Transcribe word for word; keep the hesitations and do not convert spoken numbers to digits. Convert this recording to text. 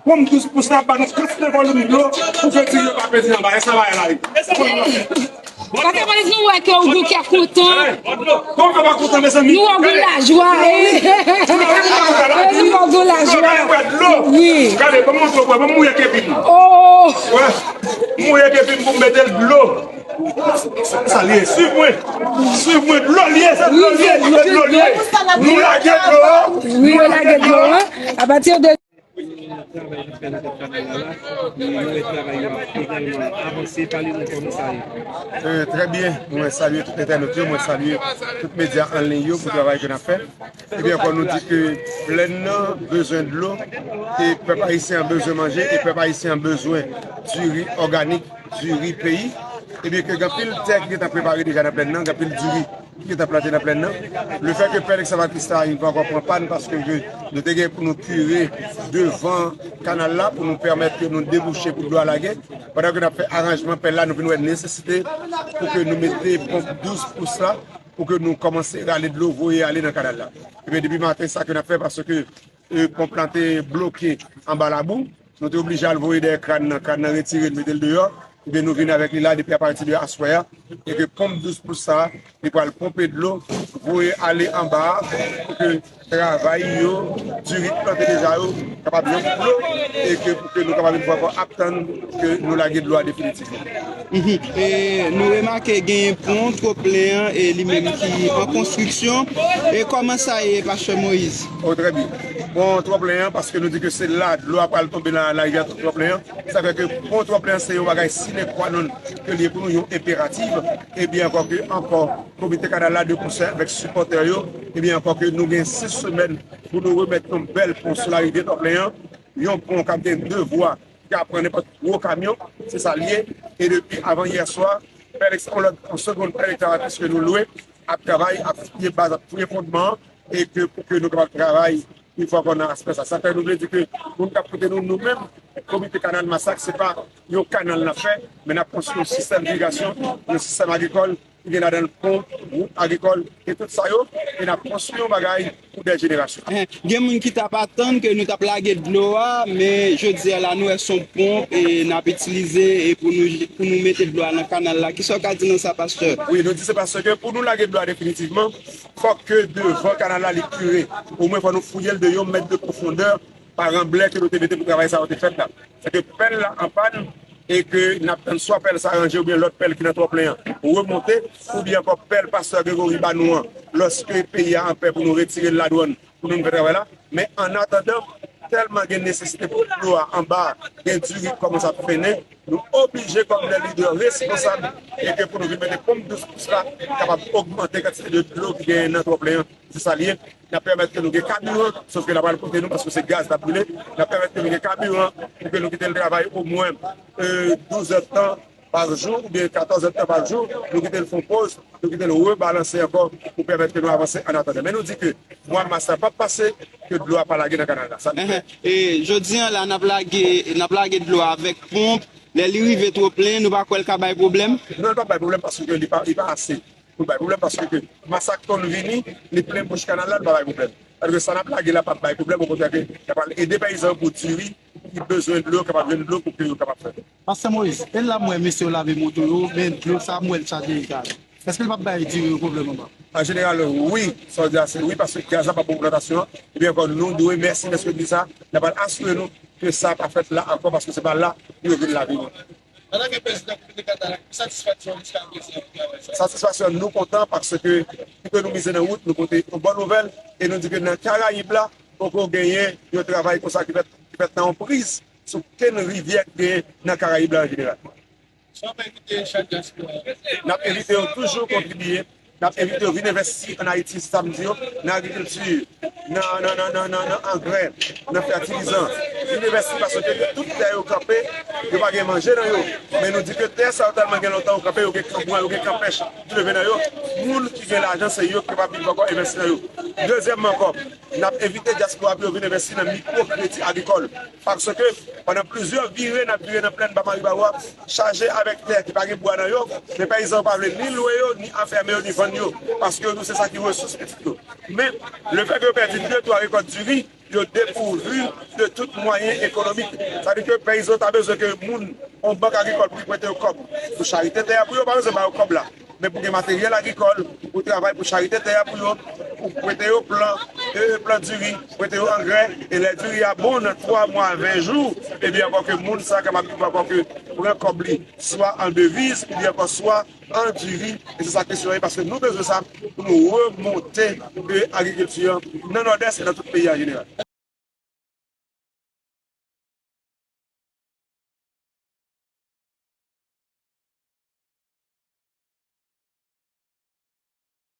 Ponp douz pous la ba nou kantite volim dlo pou ke diri yo pa pèdi anba. E sa bagay la ye. Pastè Moïse, nou wè ke ou gen kè kontan. Kòman pa kontan, mezanmi? Nou wè w gen lajwa. Mezanmi, w gen lajwa. Wi. Gade, ban m montre w, ban m mouye kepi m. Oh. Wè. Mouye kepi m pou m mete l dlo. Sa l ye, swiv mwen. Swiv mwen, dlo l ye, se dlo l ye, se dlo l ye. Nou lage dlo a. Wi, nou lage dlo a. Apati de travay k ap fè nan tèt kanal la la, nou wè travay yo ap egalman avanse. Pale nou kòman sa ye. Euh, trè byen, mwen salye tout entènot yo, mwen salye tout medya an liy yo pou travay ke n ap fè. Ebyen ankò, nou di ke plèn nan bezwen dlo, e pèp ayisyen an bezwen manje, e pèp ayisyen an bezwen diri òganik, diri peyi. Ebyen ke gen anpil tè ki gentan prepare deja nan plèn nan, gen anpil diri ki gentan plante nan plèn nan. Lefètke pèl ekskavatis la, li pa ankò pran pàn paske ke nou te gen pou nou kire devan kanal la pou nou pèmèt ke nou debouche pou dlo a lage. Pandan ke n ap fè aranjman pèl la, nou vin wè nesesite pou ke nou mete ponp douz pous la pou ke nou kòmanse rale dlo, voye ale nan kanal la. Ebyen, depi maten, sa ke n ap fè, paske, e, ponp lan te bloke anba labou, nou te oblije al voye dèyè kràn nan, kràn nan retire l, mete l deyò. Ebyen, nou vin avèk li la, depi apati de aswè a, e ke ponp douz pous sa a, li pral ponpe dlo, voye ale anba a, pou ke travay yo, diri k plante deja yo, kapab jwenn dlo, e ke pou ke nou kapab yon fwa ankò ap tann ke nou lage dlo a definitivman. Mhm. E nou remake genyen pon twoplen an, e li menm ki an konstriksyon. E kòman sa ye, Pastè Moïse? Oh, trè byen. Pon twoplen an, paske nou di ke se la dlo a pral tonbe nan larivyè twoplen an. Sa fè ke pon twoplen an se yon bagay sine qua non ke l ye pou nou, yon enperatif. Ebyen ankò ke ankò, komite kanal la de konsè avèk sipòtè yo, ebyen ankò ke nou gen sis semèn pou nou remèt yon bèl pon sou larivyè twoplen an. Yon pon k ap gen de vwa, ki ka pran nenpòt gwo kamyon, se sa l ye. E depi avan yè swa, pèl eks-, yon lòt, yon segonn pèl ekskavatis ke nou lwe, ap travay, ap fouye baz, ap fouye fondman an, e ke pou ke nou kapab travay yon fwa ankò nan aspè sa. Sa fè nou vle di ke moun k ap koute nou, nou menm, Komite Kanal Masak, se pa yon kanal n ap fè, men n ap konstwi yon sistèm irigasyon, yon sistèm agrikòl, ki gen ladan l pon, wout agrikòl, e tout sa yo, e n ap konstwi yon bagay pou dè jenerasyon. Gen moun ki t ap atann ke nou t ap lage dlo a, men jodi a la, nou wè se yon ponp e n ap itilize e pou nou, pou nou mete dlo a nan kanal la. Kisa w ka di nan sa, pastè? Wi, nou di se paske pou nou lage dlo a definitivman, fòk ke devan kanal la li kire. Omwen fò nou fouye l de yon mèt de pwofondè pa ranblè ke nou te mete pou travay sa yo te fèt la. Se ke pèl la an pàn e ke n ap tann swa pèl sa ranje oubyen lòt pèl ki nan twoplen an remonte, oubyen ankò pèl pastè Gregory ba nou an, lòske peyi a an pè pou nou retire l ladwàn pou nou fè travay la. Men annatandan, tèlman gen nesesite pou dlo a anba a, gen diri ki kòmanse ap fennen, nou oblije kòm de lidè responsab e ke pou nou vin mete ponp douz pous la kapab ogmante kantite de dlo ki genyen nan twoplen an. Se sa l ye. N ap pèmèt ke nou gen kabiran, sof ke l ap al koute nou paske se gaz n ap brile. N ap pèmèt ke nou gen kabiran pou ke nou kite l travay omwen, e, douz èdtan pa jou oubyen katòz èdtan pa jou. Nou kite l fè yon poz, nou kite l rebalanse ankò pou pèmèt ke nou avanse annatandan. Men nou di ke mwa mas la p ap pase ke dlo a pa lage nan kanal la. Sa nou fè. Enhen. E jodi a la, n ap lage, n ap lage dlo a avèk ponp. Lè li rive twoplen, nou pa kwè l ka bay pwoblèm? Non, li p ap bay pwoblèm paske li pa, li pa ase pou bay pwoblèm paske ke Masak konn vini, li plen bouch kanal la, li pa bay pwoblèm. Paske sa n ap lage la p ap bay pwoblèm, okontrè ke l ap ede peyizan yo pou diri ki bezwen dlo, kapab jwenn dlo pou ke yo kapab fè. Pastè Moïse, e la m wè mesye yo lave moto yo, men dlo sa m wè l chaje egare. Èske l p ap bay diri yo pwoblèm anba? An jeneral, wi, sa w di a se wi, paske gaz la p ap bon pou plantasyon an. Ebyen ankò, nou dwe mèsi lèske di sa, n ap al asire nou ke sa pa fèt la ankò, paske se pa la pou yo vin lave nou. Antanke prezidan Komite Kanal la, ki satisfaksyon w jiska prezan pou travay sa? Satisfaksyon nou kontan paske, pi ke nou mize nan wout, nou pote yon bon nouvèl, e nou di ke nan Karayib la, poko genyen yon travay konsa ki fèt, ki fèt nan yon priz sou kenn rivyè ki genyen nan Karayib la an jeneral. Sa w ap envite chak dyaspora? N ap envite yo toujou kontribiye. N ap envite yo vin envesti ann Ayiti, se sa m di yo, nan agrikilti, nan, nan, nan angrè, nan fètilizan. Vin envesti paske tout tè yo kanpe, yo pa gen manje nan yo. Men nou di ke tè sa yo tèlman gen lontan yo kanpe, yo gen kanbwa, yo gen kanpèch ki leve nan yo. Moun ki gen lajan, se yo ki kapab vin ankò envesti nan yo. Dezyèmman ankò, n ap envite dyaspora pou yo vin envesti nan mikwo kredi agrikòl. Paske pandan plizyè vire n ap vire nan plèn ba Maribawo a, chaje avèk tè ki pa gen bwa nan yo, men peyizan yo pa vle ni lwe yo, ni afèmen yo, ni vann yo, paske nou se sa ki resous pitit yo. Men, lefètke yo pèdi de twa rekòt diri, yo depouvri de tout mwayen ekonomik. Sa vle di ke peyizan ta bezwen ke moun, yon bank agrikòl pou li prete yo kòb. Pou charite tè a pou yo, pa bezwen ba yo kòb la. Men pou gen materyèl agrikòl, pou travay, pou charite tè a pou yo, pou prete yo plan, e, plan diri, prete yo angrè, e lè diri a bon nan twa mwa, ven jou, ebyen ankò ke moun sa kapab ankò ke pran kòb li, swa an deviz, oubyen ankò swa an diri, e se sa kesyon an ye, paske nou bezwen sa pou nou remonte, e, agrikilti an nan Nòdès e nan tout peyi an jeneral.